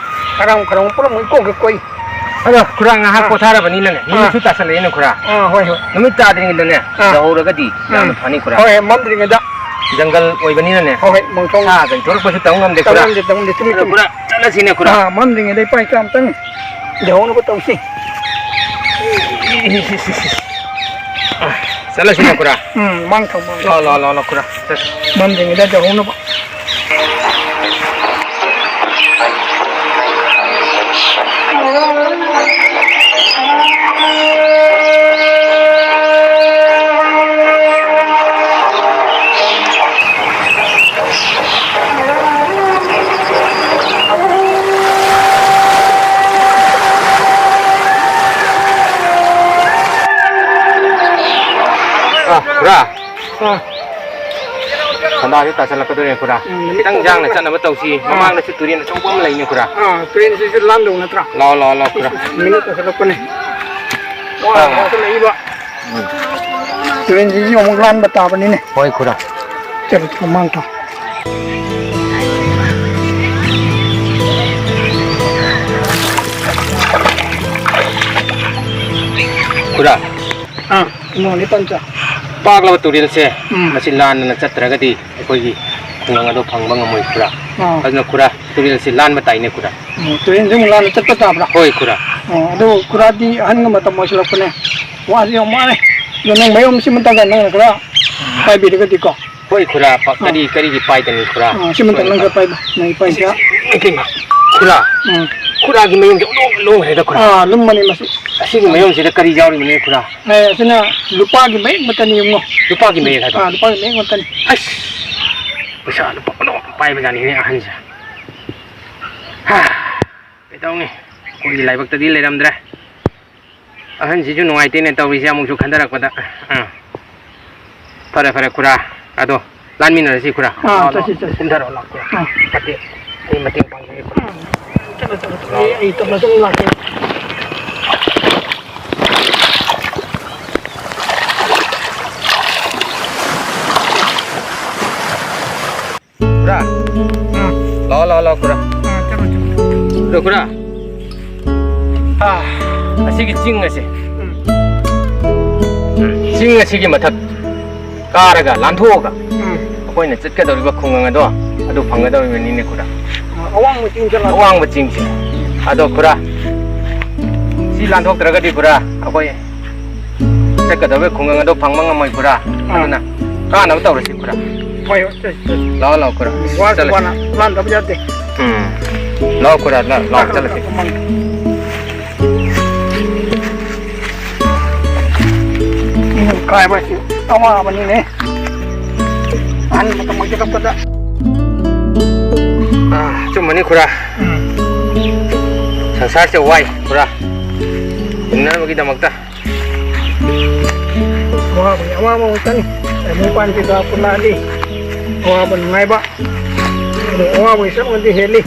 ꯍꯔꯥꯎ ꯈꯔꯥꯎ ꯄꯨꯝꯅꯃꯛ ꯏꯀꯣꯛ ꯍꯦꯛ ꯀꯣꯛꯏ꯫ ꯑꯗꯣ ꯈꯨꯔꯥ ꯉꯥꯏꯍꯥꯛ ꯑꯥ꯫ ꯄꯣꯊꯥꯔꯕꯅꯤꯅꯅꯦ, ꯑꯥ꯫ ꯅꯨꯃꯤꯠꯁꯨ ꯇꯥꯁꯜꯂꯛꯑꯦꯅꯦ ꯈꯨꯔꯥ꯫ ꯑꯥ, ꯍꯣꯏ, ꯍꯣꯏ꯫ ꯅꯨꯃꯤꯠ ꯇꯥꯗ꯭ꯔꯤꯉꯩꯗꯅꯦ, ꯑꯥ꯫ ꯌꯧꯍꯧꯔꯒꯗꯤ ꯌꯥꯝꯅ ꯎꯝ꯫ ꯐꯅꯤ ꯈꯨꯔꯥ꯫ ꯍꯣꯏ, ꯍꯣꯏ, ꯃꯝꯗ꯭ꯔꯤꯉꯩꯗ꯫ ꯖꯪꯒꯜ ꯑꯣꯏꯕꯅꯤꯅꯅꯦ, ꯍꯣꯏ, ꯍꯣꯏ, ꯃꯣꯡꯁꯣꯡ ꯁꯥ ꯀꯩ ꯊꯣꯛꯂꯛꯄꯁꯨ ꯇꯝ ꯉꯝꯗꯦ ꯇꯝ ꯈꯨꯔꯥ꯫ ꯉꯝꯗꯦ, ꯇꯝ ꯉꯝꯗꯦ, ꯆꯨꯝꯃꯤ, ꯑꯗꯣ ꯆꯨꯝꯃꯤ꯫ ꯈꯨꯔꯥ, ꯆꯠꯂꯁꯤꯅꯦ ꯈꯨꯔꯥ꯫ ꯑꯥ, ꯃꯝꯗ꯭ꯔꯤꯉꯩꯗ ꯏꯄꯥ ꯏꯆꯥ ꯑꯝꯇꯪ ꯌꯧꯍꯧꯅꯕ ꯇꯧꯁꯤ꯫ ꯆꯠꯂꯁꯤꯅꯦ, ꯈꯨꯔꯥ꯫ ꯎꯝ, ꯃꯥꯡ ꯊꯧ, ꯃꯥꯡ ꯊꯧ꯫ ꯂꯥꯛꯑꯣ, ꯂꯥꯛꯑꯣ, ꯂꯥꯛꯑꯣ, ꯂꯥꯛꯑꯣ, ꯈꯨꯔꯥ꯫ ꯆꯠꯁꯤ꯫ ꯃꯝꯗ꯭ꯔꯤꯉꯩꯗ ꯌꯧꯍꯧꯅꯕ꯫ ꯑꯥ, ꯈꯨꯔꯥ꯫ ꯑꯥ꯫ ꯁꯟꯗꯥꯁꯨ ꯇꯥꯁꯜꯂꯛꯀꯗꯧꯔꯦ, ꯈꯨꯔꯥ꯫ ꯎꯝ, ꯅꯨꯃꯤꯠ ꯈꯤꯇꯪ ꯌꯥꯡꯅ ꯇꯥꯁꯜꯂꯛꯄ꯫ ꯆꯠꯅꯕ ꯇꯧꯁꯤ꯫ ꯑꯥ꯫ ꯃꯃꯥꯡꯗꯁꯨ ꯇꯨꯔꯦꯟ ꯑꯆꯧꯕ ꯑꯃ ꯂꯩꯅꯦ, ꯈꯨꯔꯥ꯫ ꯑꯥ, ꯇꯨꯔꯦꯟꯁꯤꯁꯨ ꯂꯥꯟꯗꯧ ꯅꯠꯇ꯭ꯔꯥ? ꯂꯥꯛꯑꯣ, ꯂꯥꯛꯑꯣ, ꯂꯥꯛꯑꯣ, ꯈꯨꯔꯥ꯫ ꯅꯨꯃꯤꯠ ꯇꯥꯁꯜꯂꯛꯄꯅꯦ꯫ ꯋꯥ, ꯑꯥ꯫ ꯋꯥꯁꯜꯂꯛꯏꯕ꯫ ꯎꯝ꯫ ꯇꯨꯔꯦꯟꯁꯤꯁꯨ ꯑꯃꯨꯛ ꯂꯥꯟꯕ ꯇꯥꯕꯅꯤꯅꯦ꯫ ꯍꯣꯏ, ꯈꯨꯔꯥ꯫ ꯆꯠꯂꯨ, ꯆꯠꯂꯨ, ꯃꯥꯡ ꯊꯥꯎ꯫ ꯈꯨꯔꯥ꯫ ꯑꯥ, ꯏꯃꯣꯅꯤ ꯄꯟꯆꯥ꯫ ꯄꯥꯛꯂꯕ ꯇꯨꯔꯦꯜꯁꯦ, ꯎꯝ꯫ ꯃꯁꯤ ꯂꯥꯟꯗꯅ ꯆꯠꯇ꯭ꯔꯒꯗꯤ ꯑꯩꯈꯣꯏꯒꯤ ꯈꯨꯡꯒꯪ ꯑꯗꯨ ꯐꯪꯕ ꯉꯝꯃꯣꯏ, ꯈꯨꯔꯥ꯫ ꯑꯥ꯫ ꯑꯗꯨꯅ, ꯈꯨꯔꯥ, ꯇꯨꯔꯦꯜꯁꯤ ꯂꯥꯟꯕ ꯇꯥꯏꯅꯦ, ꯈꯨꯔꯥ꯫ ꯑꯣ, ꯇꯨꯔꯦꯜꯁꯤ ꯑꯃꯨꯛ ꯂꯥꯟꯅ ꯆꯠꯄ ꯇꯥꯕ꯭ꯔꯥ? ꯍꯣꯏ, ꯈꯨꯔꯥ꯫ ꯑꯣ, ꯑꯗꯨ ꯈꯨꯔꯥꯗꯤ ꯑꯍꯟꯒ ꯃꯇꯝ ꯑꯣꯏꯁꯤꯜꯂꯛꯄꯅꯦ꯫ ꯋꯥꯁꯤ ꯌꯥꯝ ꯋꯥꯔꯦ꯫ ꯑꯗꯨ ꯅꯪ ꯃꯌꯨꯝ ꯁꯤꯃꯇꯒ ꯅꯪꯅ ꯈꯔ ꯄꯥꯏꯕꯤꯔꯒꯗꯤꯀꯣ꯫ ꯍꯣꯏ, ꯈꯨꯔꯥ, ꯄ-, ꯑꯥ꯫ ꯀꯔꯤ, ꯀꯔꯤꯒꯤ ꯄꯥꯏꯗꯅꯤ, ꯈꯨꯔꯥ? ꯑꯥ, ꯁꯤꯃꯇꯪ ꯍꯣꯏ, ꯅꯪ ꯈꯨꯔꯥ꯫ ꯈꯔ ꯄꯥꯏꯕ, ꯅꯪ ꯄꯥꯏꯁꯤ꯫ ꯏꯃꯥ, ꯈꯨꯔꯥ, ꯎꯝ꯫ ꯈꯨꯔꯥꯒꯤ ꯃꯌꯨꯝꯁꯦ ꯑꯣꯟꯊꯣꯛ ꯂꯣꯡꯈ꯭ꯔꯦꯗ, ꯈꯨꯔꯥ꯫ ꯑꯥ, ꯂꯨꯝꯕꯅꯤ ꯃꯁꯤ꯫ ꯑꯁꯤꯒꯤ ꯃꯌꯨꯝꯁꯤꯗ ꯀꯔꯤ ꯌꯥꯎꯔꯤꯕꯅꯣ, ꯈꯨꯔꯥ? ꯑꯦ, ꯑꯁꯤꯅ ꯂꯨꯄꯥꯒꯤ ꯃꯌꯦꯛ ꯃꯇꯅꯤ, ꯏꯕꯨꯡꯉꯣ꯫ ꯂꯨꯄꯥꯒꯤ ꯃꯌꯦꯛ ꯍꯥꯏꯕ? ꯑꯥ, ꯂꯨꯄꯥꯒꯤ ꯃꯌꯦꯛ ꯃꯇꯅꯤ꯫ ꯑꯁ, ꯄꯩꯁꯥ ꯂꯨꯄꯥ ꯑꯣꯟꯊꯣꯛ ꯄꯥꯏꯕꯖꯥꯠꯅꯤꯅꯦ ꯑꯍꯟꯁꯦ꯫ ꯍꯥ, ꯀꯩꯗꯧꯅꯤ? ꯑꯩꯈꯣꯏꯒꯤ ꯂꯥꯏꯕꯛꯇꯗꯤ ꯂꯩꯔꯝꯗ꯭ꯔꯦ꯫ ꯑꯍꯟꯁꯤꯁꯨ ꯅꯨꯡꯉꯥꯏꯇꯦꯅꯦ ꯇꯧꯔꯤꯁꯦ, ꯑꯃꯨꯛꯁꯨ ꯈꯟꯊꯔꯛꯄꯗ꯫ ꯑꯥ꯫ ꯐꯔꯦ, ꯐꯔꯦ, ꯈꯨꯔꯥ꯫ ꯑꯗꯣ, ꯂꯥꯟꯃꯤꯟꯅꯔꯁꯤ, ꯈꯨꯔꯥ꯫ ꯑꯥ, ꯂꯥꯛꯑꯣ, ꯂꯥꯛꯑꯣ꯫ ꯆꯠꯁꯤ, ꯆꯠꯁꯤ꯫ ꯀꯨꯝꯊꯔꯛꯑꯣ, ꯂꯥꯛꯑꯣ, ꯈꯨꯔꯥ꯫ ꯑꯥ꯫ ꯃꯇꯦꯡ, ꯑꯩ ꯃꯇꯦꯡ ꯄꯥꯡꯖꯒꯦ, ꯈꯨꯔꯥ꯫ ꯑꯥ, ꯆꯠꯂꯣ, ꯆꯠꯂꯣ, ꯆꯠꯂꯣ꯫ ꯑꯩ, ꯑꯩ ꯇꯞꯅ ꯁꯨꯝ ꯂꯥꯛꯀꯦ꯫ ꯈꯨꯔꯥ꯫ ꯑꯥ꯫ ꯂꯥꯛꯑꯣ, ꯂꯥꯛꯑꯣ, ꯂꯥꯛꯑꯣ, ꯈꯨꯔꯥ꯫ ꯑꯥ, ꯆꯠꯂꯣ, ꯆꯠꯂꯣ꯫ ꯑꯗꯣ, ꯈꯨꯔꯥ꯫ ꯑꯥ, ꯑꯁꯤꯒꯤ ꯆꯤꯡ ꯑꯁꯦ꯫ ꯎꯝ꯫ ꯆꯤꯡ ꯑꯁꯤꯒꯤ ꯃꯊꯛ ꯀꯥꯔꯒ, ꯂꯥꯟꯊꯣꯛꯑꯒ, ꯎꯝ꯫ ꯑꯩꯈꯣꯏꯅ ꯆꯠꯀꯗꯧꯔꯤꯕ ꯈꯨꯡꯒꯪ ꯑꯗꯣ, ꯑꯗꯨ ꯐꯪꯒꯗꯧꯔꯤꯕꯅꯤꯅꯦ, ꯈꯨꯔꯥ꯫ ꯑꯥ, ꯑꯋꯥꯡꯕ ꯆꯤꯡ ꯆꯠꯂꯣ꯫ ꯑꯋꯥꯡꯕ ꯆꯤꯡꯁꯦ꯫ ꯑꯗꯣ, ꯈꯨꯔꯥ, ꯁꯤ ꯂꯥꯟꯊꯣꯛꯇ꯭ꯔꯒꯗꯤ, ꯈꯨꯔꯥ, ꯑꯩꯈꯣꯏ ꯆꯠꯀꯗꯕ ꯈꯨꯡꯒꯪ ꯑꯗꯣ ꯐꯪꯕ ꯉꯝꯃꯣꯏ, ꯈꯨꯔꯥ꯫ ꯑꯥ꯫ ꯑꯗꯨꯅ ꯀꯥꯅꯕ ꯇꯧꯔꯁꯤ, ꯈꯨꯔꯥ꯫ ꯍꯣꯏ, ꯍꯣꯏ, ꯆꯠꯁꯤ, ꯆꯠꯁꯤ꯫ ꯂꯥꯛꯑꯣ, ꯂꯥꯛꯑꯣ, ꯈꯨꯔꯥ꯫ ꯋꯥꯁꯨ ꯆꯠꯂꯁꯤ꯫ ꯋꯥꯅ ꯂꯥꯟꯗꯕ ꯌꯥꯗꯦ꯫ ꯎꯝ꯫ ꯂꯥꯛꯑꯣ, ꯈꯨꯔꯥ, ꯂꯥꯛꯑꯣ, ꯂꯥꯛꯑꯣ, ꯆꯠꯂꯁꯤ꯫ ꯎꯝ, ꯀꯥꯏꯕ ꯍꯥꯏꯁꯤ ꯑꯋꯥꯕꯅꯤꯅꯦ꯫ ꯑꯍꯟ ꯃꯇꯝ ꯑꯣꯏꯁꯤꯜꯂꯛꯄꯗ꯫ ꯑꯥ, ꯑꯆꯨꯝꯕꯅꯤ, ꯈꯨꯔꯥ꯫ ꯎꯝ꯫ ꯁꯪꯁꯥꯔꯁꯦ ꯋꯥꯏ, ꯈꯨꯔꯥ꯫ ꯍꯤꯡꯅꯅꯕꯒꯤꯗꯃꯛꯇ꯫ ꯑꯋꯥꯕꯒꯤ ꯑꯋꯥꯕ ꯉꯥꯛꯇꯅꯤ꯫ ꯇꯥꯏꯕꯪꯄꯥꯟꯁꯤꯗ ꯄꯨꯜꯂꯛꯑꯗꯤ ꯑꯋꯥꯕ ꯅꯨꯡꯉꯥꯏꯕ, ꯑꯗꯣ ꯑꯋꯥꯕꯒꯤ ꯁꯔꯨꯛꯅꯗꯤ ꯍꯦꯜꯂꯤ꯫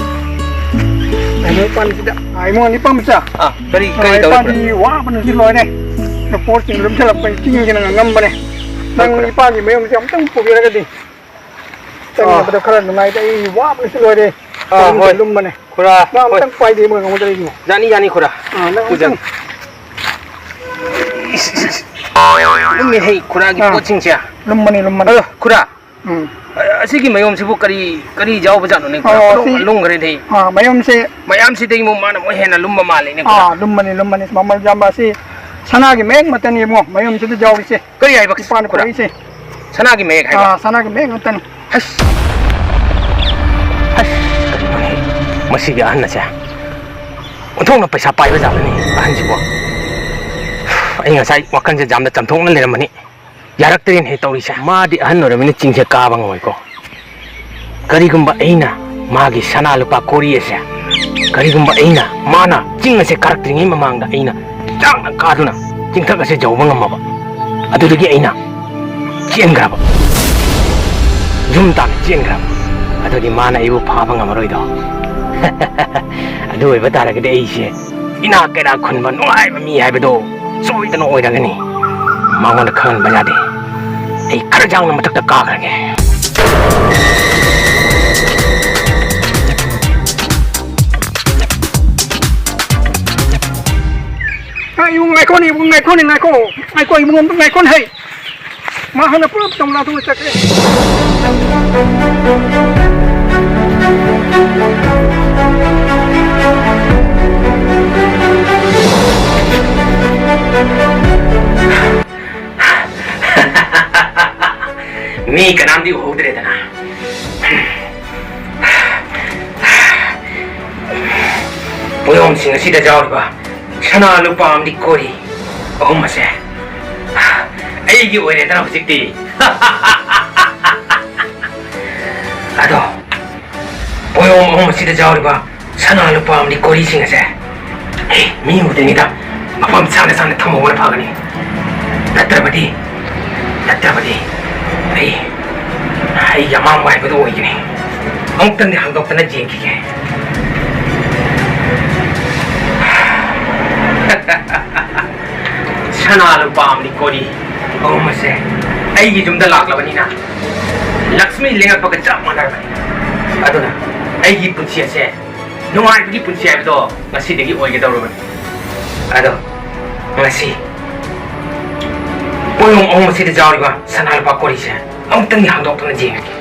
ꯇꯥꯏꯕꯪꯄꯥꯟꯁꯤꯗ, ꯑꯥ, ꯏꯕꯨꯡꯉꯣ, ꯅꯤꯄꯥꯝꯆꯥ꯫ ꯑꯥ, ꯀꯔꯤ, ꯀꯔꯤ ꯇꯧꯔꯦ, ꯏꯄꯥꯗꯤ ꯈꯨꯔꯥ? ꯋꯥꯕꯅꯁꯨ ꯂꯣꯏꯔꯦ꯫ ꯂꯧꯐꯣꯠꯁꯤꯡ ꯂꯨꯝꯁꯤꯜꯂꯛꯄ ꯆꯤꯡꯁꯤꯅ ꯉꯝꯕꯅꯦ꯫ ꯅꯪ ꯍꯣꯏ, ꯈꯨꯔꯥ꯫ ꯏꯄꯥꯒꯤ ꯃꯌꯨꯝꯁꯦ ꯑꯃꯨꯛꯇꯪ ꯄꯨꯕꯤꯔꯒꯗꯤ꯫ ꯑꯥ꯫ ꯆꯪꯅꯕꯗ ꯈꯔ ꯅꯨꯡꯉꯥꯏꯇꯦ, ꯑꯩ ꯋꯥꯕꯅꯁꯨ ꯂꯣꯏꯔꯦ꯫ ꯑꯥ, ꯈꯣꯡꯁꯦ ꯍꯣꯏ꯫ ꯂꯨꯝꯕꯅꯦ꯫ ꯈꯨꯔꯥ, ꯅꯪ ꯍꯣꯏ꯫ ꯑꯃꯨꯛꯇꯪ ꯄꯥꯏꯗꯦ ꯃꯣꯏ ꯉꯝꯒꯗ꯭ꯔ ꯌꯦꯡꯉꯣ꯫ ꯌꯥꯅꯤ, ꯌꯥꯅꯤ, ꯈꯨꯔꯥ꯫ ꯑꯥ, ꯅꯪ ꯄꯨꯖꯒꯦ꯫ ꯑꯃꯨꯛꯇꯪ꯫ ꯏꯁ, ꯏꯁ, ꯏꯁ꯫ ꯂꯨꯝꯃꯦ ꯍꯩ, ꯈꯨꯔꯥꯒꯤ ꯑꯥ꯫ ꯄꯣꯠꯁꯤꯡꯁꯦ꯫ ꯂꯨꯝꯕꯅꯤ, ꯂꯨꯝꯕꯅꯤ꯫ ꯑꯗꯣ, ꯈꯨꯔꯥ, ꯎꯝ꯫ ꯑ-, ꯑꯁꯤꯒꯤ ꯃꯌꯣꯝꯁꯤꯕꯨ ꯀꯔꯤ, ꯀꯔꯤ ꯌꯥꯎꯕꯖꯥꯠꯅꯣꯅꯦ, ꯈꯨꯔꯥ? ꯑꯣ, ꯄꯨꯂꯞ ꯁꯤ, ꯂꯨꯝꯈ꯭ꯔꯦꯅꯦ꯫ ꯑꯥ, ꯃꯌꯣꯝꯁꯦ꯫ ꯃꯌꯥꯝꯁꯤꯗꯒꯤ ꯑꯃꯨꯛ ꯃꯥꯅ ꯑꯃꯨꯛ ꯍꯦꯟꯅ ꯂꯨꯝꯕ ꯃꯥꯜꯂꯦꯅꯦ, ꯈꯨꯔꯥ꯫ ꯑꯥ, ꯂꯨꯝꯕꯅꯤ, ꯂꯨꯝꯕꯅꯤ꯫ ꯃꯃꯜ ꯌꯥꯝꯕ ꯑꯁꯤ ꯁꯅꯥꯒꯤ ꯃꯌꯦꯛ ꯃꯇꯟꯅꯤ ꯏꯕꯨꯡꯉꯣ, ꯃꯌꯣꯝꯁꯤꯗ ꯌꯥꯎꯔꯤꯁꯦ꯫ ꯀꯔꯤ ꯍꯥꯏꯕ, ꯏꯄꯥꯅ ꯈꯨꯔꯥ? ꯄꯨꯔꯛꯏꯁꯦ꯫ ꯁꯅꯥꯒꯤ ꯃꯌꯦꯛ ꯍꯥꯏꯕ? ꯑꯥ, ꯁꯅꯥꯒꯤ ꯃꯌꯦꯛ ꯉꯥꯛꯇꯅꯤ꯫ ꯑꯁ! ꯑꯁ! ꯀꯔꯤꯅꯣꯅꯦ? ꯃꯁꯤꯒꯤ ꯑꯍꯟ ꯑꯁꯦ ꯑꯣꯟꯊꯣꯛꯅ ꯄꯩꯁꯥ ꯄꯥꯏꯕ ꯖꯥꯠꯂꯅꯦ ꯑꯍꯟꯁꯤꯕꯣ꯫ ꯑꯩ ꯉꯁꯥꯏ ꯋꯥꯈꯜꯁꯦ ꯌꯥꯝꯅ ꯆꯝꯊꯣꯛꯅ ꯂꯩꯔꯝꯕꯅꯤ꯫ ꯌꯥꯔꯛꯇ꯭ꯔꯦꯅꯦꯍꯦ ꯇꯧꯔꯤꯁꯦ꯫ ꯃꯥꯗꯤ ꯑꯍꯟ ꯑꯣꯏꯔꯕꯅꯤꯅ ꯆꯤꯡꯁꯦ ꯀꯥꯕ ꯉꯝꯃꯣꯏꯀꯣ꯫ ꯀꯔꯤꯒꯨꯝꯕ ꯑꯩꯅ ꯃꯥꯒꯤ ꯁꯅꯥ ꯂꯨꯄꯥ ꯀꯣꯔꯤ ꯑꯁꯦ, ꯀꯔꯤꯒꯨꯝꯕ ꯑꯩꯅ, ꯃꯥꯅ ꯆꯤꯡ ꯑꯁꯦ ꯀꯥꯔꯛꯇ꯭ꯔꯤꯉꯩ ꯃꯃꯥꯡꯗ ꯑꯩꯅ ꯆꯥꯛꯅ ꯀꯥꯗꯨꯅ ꯆꯤꯡꯊꯛ ꯑꯁꯦ ꯌꯧꯕ ꯉꯝꯃꯕ, ꯑꯗꯨꯗꯒꯤ ꯑꯩꯅ ꯆꯦꯟꯈ꯭ꯔꯕ, ꯌꯨꯝ ꯇꯥꯟꯅ ꯆꯦꯟꯈ꯭ꯔꯕ, ꯑꯗꯨꯗꯤ ꯃꯥꯅ ꯑꯩꯕꯨ ꯐꯥꯕ ꯉꯝꯃꯔꯣꯏꯗꯣ꯫ ꯑꯗꯨ ꯑꯣꯏꯕ ꯇꯥꯔꯒꯗꯤ ꯑꯩꯁꯦ ꯏꯅꯥꯛ ꯀꯩꯔꯥꯛ ꯈꯨꯟꯕ ꯅꯨꯡꯉꯥꯏꯕ ꯃꯤ ꯍꯥꯏꯕꯗꯣ ꯁꯣꯏꯗꯅ ꯑꯣꯏꯔꯒꯅꯤ꯫ ꯃꯉꯣꯟꯗ ꯈꯪꯍꯟꯕ ꯌꯥꯗꯦ꯫ ꯑꯩ ꯈꯔ ꯌꯥꯡꯅ ꯃꯊꯛꯇ ꯀꯥꯈ꯭ꯔꯒꯦ꯫ ꯑ, ꯏꯕꯨꯡ ꯉꯥꯏꯈꯣꯅꯦ, ꯏꯕꯨꯡ ꯉꯥꯏꯈꯣꯅꯦ, ꯉꯥꯏꯈꯣ꯫ ꯉꯥꯏꯈꯣ, ꯏꯕꯨꯡ ꯑꯝꯇ ꯉꯥꯏꯈꯣꯅꯦ, ꯍꯩ꯫ ꯃꯥ ꯍꯥꯟꯅ ꯄꯨꯂꯞ ꯇꯧ ꯂꯥꯊꯣꯛꯑ ꯆꯠꯈ꯭ꯔꯦ꯫ ꯃꯤ ꯀꯅꯥꯝꯗꯤ ꯎꯍꯧꯗ꯭ꯔꯦꯗꯅ꯫ ꯄꯣꯌꯣꯝꯁꯤꯡ ꯑꯁꯤꯗ ꯌꯥꯎꯔꯤꯕ ꯁꯅꯥ ꯂꯨꯄꯥ ꯑꯃꯗꯤ ꯀꯣꯔꯤ ꯑꯍꯨꯝ ꯑꯁꯦ ꯑꯩꯒꯤ ꯑꯣꯏꯔꯦꯗꯅ ꯍꯧꯖꯤꯛꯇꯤ꯫ ꯑꯗꯣ ꯄꯣꯌꯣꯝ ꯑꯍꯨꯝ ꯑꯁꯤꯗ ꯌꯥꯎꯔꯤꯕ ꯁꯅꯥ ꯂꯨꯄꯥ ꯑꯃꯗꯤ ꯀꯣꯔꯤꯁꯤꯡ ꯑꯁꯦ, ꯍꯦ, ꯃꯤ ꯎꯗ꯭ꯔꯤꯉꯩꯗ ꯃꯐꯝ ꯆꯥꯅ ꯆꯥꯅ ꯊꯝꯍꯧꯕꯅ ꯐꯒꯅꯤ꯫ ꯅꯠꯇ꯭ꯔꯕꯗꯤ, ꯅꯠꯇ꯭ꯔꯕꯗꯤ ꯑꯩ, ꯑꯩꯒꯤ ꯑꯃꯥꯡꯕ ꯍꯥꯏꯕꯗꯨ ꯑꯣꯏꯒꯅꯤ꯫ ꯑꯃꯨꯛꯇꯪꯗꯤ ꯍꯥꯡꯗꯣꯛꯇꯅ ꯌꯦꯡꯈꯤꯒꯦ꯫ ꯁꯅꯥ ꯂꯨꯄꯥ ꯑꯃꯗꯤ ꯀꯣꯔꯤ ꯑꯍꯨꯝ ꯑꯁꯦ ꯑꯩꯒꯤ ꯌꯨꯝꯗ ꯂꯥꯛꯂꯕꯅꯤꯅ ꯂꯛꯁꯃꯤ ꯂꯦꯡꯉꯛꯄꯒ ꯆꯞ ꯃꯥꯟꯅꯔꯕꯅꯤ꯫ ꯑꯗꯨꯅ ꯑꯩꯒꯤ ꯄꯨꯟꯁꯤ ꯑꯁꯦ ꯅꯨꯡꯉꯥꯏꯕꯒꯤ ꯄꯨꯟꯁꯤ ꯍꯥꯏꯕꯗꯣ ꯉꯁꯤꯗꯒꯤ ꯑꯣꯏꯒꯗꯧꯔꯕꯅꯤ꯫ ꯑꯗꯣ ꯉꯁꯤ ꯄꯣꯌꯣꯝ ꯑꯍꯨꯝ ꯑꯁꯤꯗ ꯌꯥꯎꯔꯤꯕ ꯁꯅꯥ ꯂꯨꯄꯥ ꯀꯣꯔꯤꯁꯦ ꯑꯃꯨꯛꯇꯪꯗꯤ ꯍꯥꯡꯗꯣꯛꯇꯨꯅ ꯌꯦꯡꯉꯒꯦ꯫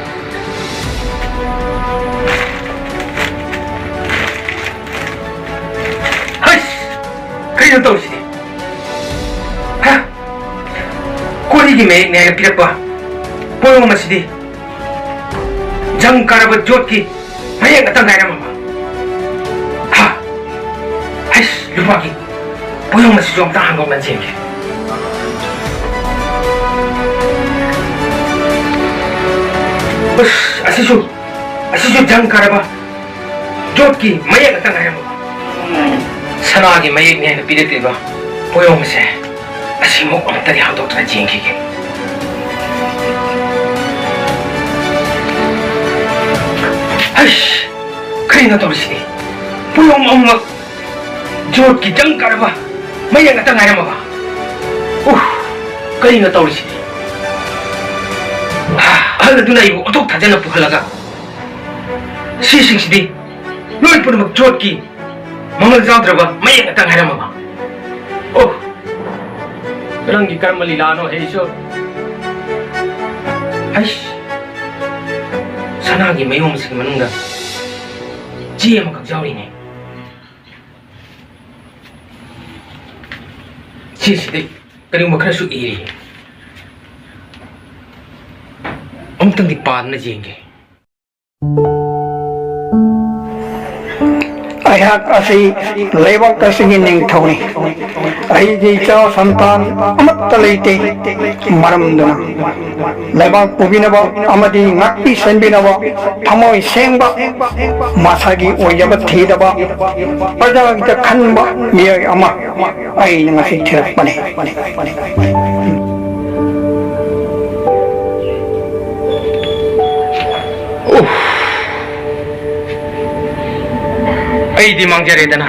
ꯍꯩꯁ! ꯀꯩꯅꯣ ꯇꯧꯔꯤꯁꯤꯗꯤ? ꯍꯥ? ꯀꯣꯔꯤꯒꯤ ꯃꯌꯦꯛꯅꯦ ꯍꯥꯏꯅ ꯄꯤꯔꯛꯄ ꯄꯣꯌꯣꯝ ꯑꯁꯤꯗꯤ ꯖꯪ ꯀꯥꯔꯕ ꯖꯣꯠꯀꯤ ꯃꯌꯦꯛ ꯉꯥꯛꯇ ꯉꯥꯏꯔꯝꯃꯕ? ꯍꯥ? ꯍꯩꯁ, ꯂꯨꯄꯥꯒꯤ ꯄꯣꯌꯣꯝ ꯑꯁꯤꯁꯨ ꯑꯝꯇ ꯍꯥꯡꯗꯣꯛꯅ ꯌꯦꯡꯒꯦ꯫ ꯑꯁ, ꯑꯁꯤꯁꯨ, ꯑꯁꯤꯁꯨ ꯖꯪ ꯀꯥꯔꯕ ꯖꯣꯠꯀꯤ ꯃꯌꯦꯛ ꯉꯥꯛꯇ ꯉꯥꯏꯔꯝꯃꯕ? ꯁꯅꯥꯒꯤ ꯃꯌꯦꯛꯅꯦ ꯍꯥꯏꯅ ꯄꯤꯔꯛꯂꯤꯕ ꯄꯣꯌꯣꯝ ꯑꯁꯦ ꯑꯁꯤꯃꯨꯛ ꯑꯃꯨꯛꯇꯗꯤ ꯍꯥꯡꯗꯣꯛꯇꯨꯅ ꯌꯦꯡꯈꯤꯒꯦ꯫ ꯍꯩꯁ! ꯀꯔꯤꯅꯣ ꯇꯧꯔꯤꯁꯤꯗꯤ? ꯄꯣꯌꯣꯝ ꯑꯍꯨꯝꯃꯛ ꯖꯣꯠꯀꯤ ꯖꯪ ꯀꯥꯔꯕ ꯃꯌꯦꯛ ꯉꯥꯛꯇ ꯉꯥꯏꯔꯝꯃꯕ? ꯎꯐ! ꯀꯔꯤꯅꯣ ꯇꯧꯔꯤꯁꯤꯗꯤ? ꯑꯍꯜ ꯑꯗꯨꯅ ꯑꯩꯕꯨ ꯑꯣꯟꯊꯣꯛ ꯊꯥꯖꯅ ꯄꯨꯍꯜꯂꯒ ꯁꯤꯁꯤꯡꯁꯤꯗꯤ ꯂꯣꯏ ꯄꯨꯝꯅꯃꯛ ꯖꯣꯠꯀꯤ ꯃꯃꯜ ꯌꯥꯎꯗ꯭ꯔꯕ ꯃꯌꯦꯛ ꯉꯥꯛꯇ ꯉꯥꯏꯔꯝꯃꯕ? ꯑꯣ, ꯀꯔꯝꯒꯤ ꯀꯔꯝꯕ ꯂꯤꯂꯥꯅꯣ ꯍꯦ ꯏꯁꯣꯔ? ꯍꯩꯁ! ꯁꯅꯥꯒꯤ ꯃꯌꯣꯝꯁꯤꯒꯤ ꯃꯅꯨꯡꯗ ꯆꯦ ꯑꯃꯈꯛ ꯌꯥꯎꯔꯤꯅꯦ꯫ ꯁꯤꯁꯤꯗꯤ ꯀꯔꯤꯒꯨꯝꯕ ꯈꯔꯁꯨ ꯏꯔꯤ꯫ ꯑꯃꯨꯛꯇꯪꯗꯤ ꯄꯥꯗꯨꯅ ꯌꯦꯡꯒꯦ꯫ ꯑꯩꯍꯥꯛ ꯑꯁꯤ ꯂꯩꯕꯥꯛ ꯑꯁꯤꯒꯤ ꯅꯤꯡꯊꯧꯅꯤ꯫ ꯑꯩꯒꯤ ꯏꯆꯥ ꯁꯟꯇꯥꯟ ꯑꯃꯠꯇ ꯂꯩꯇꯦ꯫ ꯃꯔꯝꯗꯨꯅ ꯂꯩꯕꯥꯛ ꯄꯨꯕꯤꯅꯕ ꯑꯃꯗꯤ ꯉꯥꯛꯄꯤ ꯁꯦꯟꯕꯤꯅꯕ ꯊꯃꯣꯏ ꯁꯦꯡꯕ, ꯃꯁꯥꯒꯤ ꯑꯣꯏꯖꯕ ꯊꯤꯗꯕ, ꯄ꯭ꯔꯖꯥꯒꯤꯗ ꯈꯟꯕ ꯃꯤꯑꯣꯏ ꯑꯃ ꯑꯩꯅ ꯉꯁꯤ ꯊꯤꯔꯛꯄꯅꯤ꯫ ꯎꯐ! ꯑꯩꯗꯤ ꯃꯥꯡꯖꯔꯦꯗꯅ,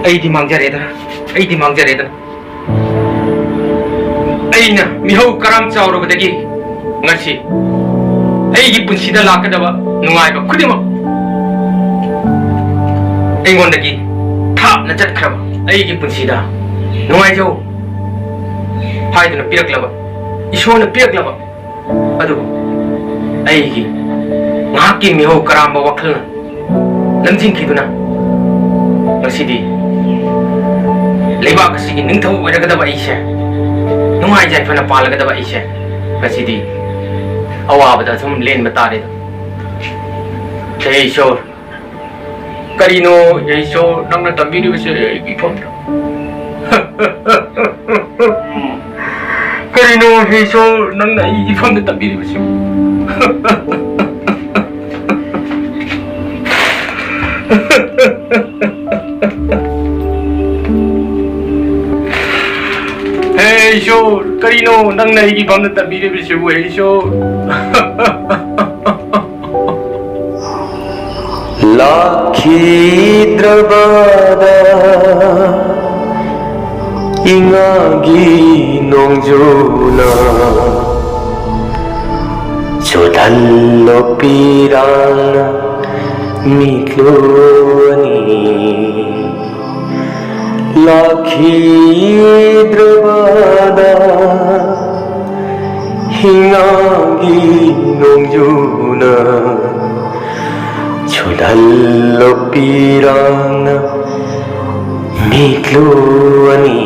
ꯑꯩꯗꯤ ꯃꯥꯡꯖꯔꯦꯗꯅ, ꯑꯩꯗꯤ ꯃꯥꯡꯖꯔꯦꯗꯅ꯫ ꯑꯩꯅ ꯃꯤꯍꯧ ꯀꯔꯥꯝ ꯆꯥꯎꯔꯨꯕꯗꯒꯤ ꯉꯁꯤ ꯑꯩꯒꯤ ꯄꯨꯟꯁꯤꯗ ꯂꯥꯛꯀꯗꯕ ꯅꯨꯡꯉꯥꯏꯕ ꯈꯨꯗꯤꯡꯃꯛ ꯑꯩꯉꯣꯟꯗꯒꯤ ꯊꯥꯞꯅ ꯆꯠꯈ꯭ꯔꯕ, ꯑꯩꯒꯤ ꯄꯨꯟꯁꯤꯗ ꯅꯨꯡꯉꯥꯏꯖꯧ ꯍꯥꯏꯗꯨꯅ ꯄꯤꯔꯛꯂꯕ, ꯏꯁꯣꯔꯅ ꯄꯤꯔꯛꯂꯕ, ꯑꯗꯨꯕꯨ ꯑꯩꯒꯤ ꯉꯥꯏꯍꯥꯛꯀꯤ ꯃꯤꯍꯧ ꯀꯔꯥꯝꯕ ꯋꯥꯈꯜꯅ ꯂꯝꯖꯤꯡꯈꯤꯗꯨꯅ ꯉꯁꯤꯗꯤ ꯂꯩꯕꯥꯛ ꯑꯁꯤꯒꯤ ꯅꯤꯡꯊꯧ ꯑꯣꯏꯔꯒꯗꯕ ꯑꯩꯁꯦ, ꯅꯨꯡꯉꯥꯏ ꯌꯥꯏꯐꯅ ꯄꯥꯜꯂꯒꯗꯕ ꯑꯩꯁꯦ ꯉꯁꯤꯗꯤ ꯑꯋꯥꯕꯗ ꯑꯗꯨꯝ ꯂꯦꯟꯕ ꯇꯥꯔꯦꯗꯣ꯫ ꯍꯦ ꯏꯁꯣꯔ, ꯀꯔꯤꯅꯣ ꯍꯦ ꯏꯁꯣꯔ ꯅꯪꯅ ꯇꯝꯕꯤꯔꯤꯕꯁꯦ ꯑꯩꯒꯤ ꯏꯐꯝꯗ? ꯀꯔꯤꯅꯣ ꯍꯦ ꯏꯁꯣꯔ ꯅꯪꯅ ꯑꯩꯒꯤ ꯏꯐꯝꯗ ꯇꯝꯕꯤꯔꯤꯕꯁꯤꯕꯨ? ꯍꯦ ꯏꯁꯣꯔ, ꯀꯔꯤꯅꯣ ꯅꯪꯅ ꯑꯩꯒꯤ ꯏꯐꯝꯗ ꯇꯝꯕꯤꯔꯤꯕꯁꯤꯕꯨ, ꯍꯦ ꯏꯁꯣꯔ? ꯂꯥꯛꯈꯤꯗ꯭ꯔꯕꯗ ꯏꯉꯥꯒꯤ ꯅꯣꯡꯖꯨꯅ ꯆꯨꯗꯜꯂꯣ ꯄꯤꯔꯥꯡꯅ ꯃꯤꯠꯂꯨ ꯑꯅꯤ꯫ ꯂꯥꯛꯈꯤꯗ꯭ꯔꯕꯗ ꯍꯤꯉꯥꯒꯤ ꯅꯣꯡꯖꯨꯅ ꯆꯨꯗꯜꯂꯣ ꯄꯤꯔꯥꯡꯅ ꯃꯤꯠꯂꯨ ꯑꯅꯤ꯫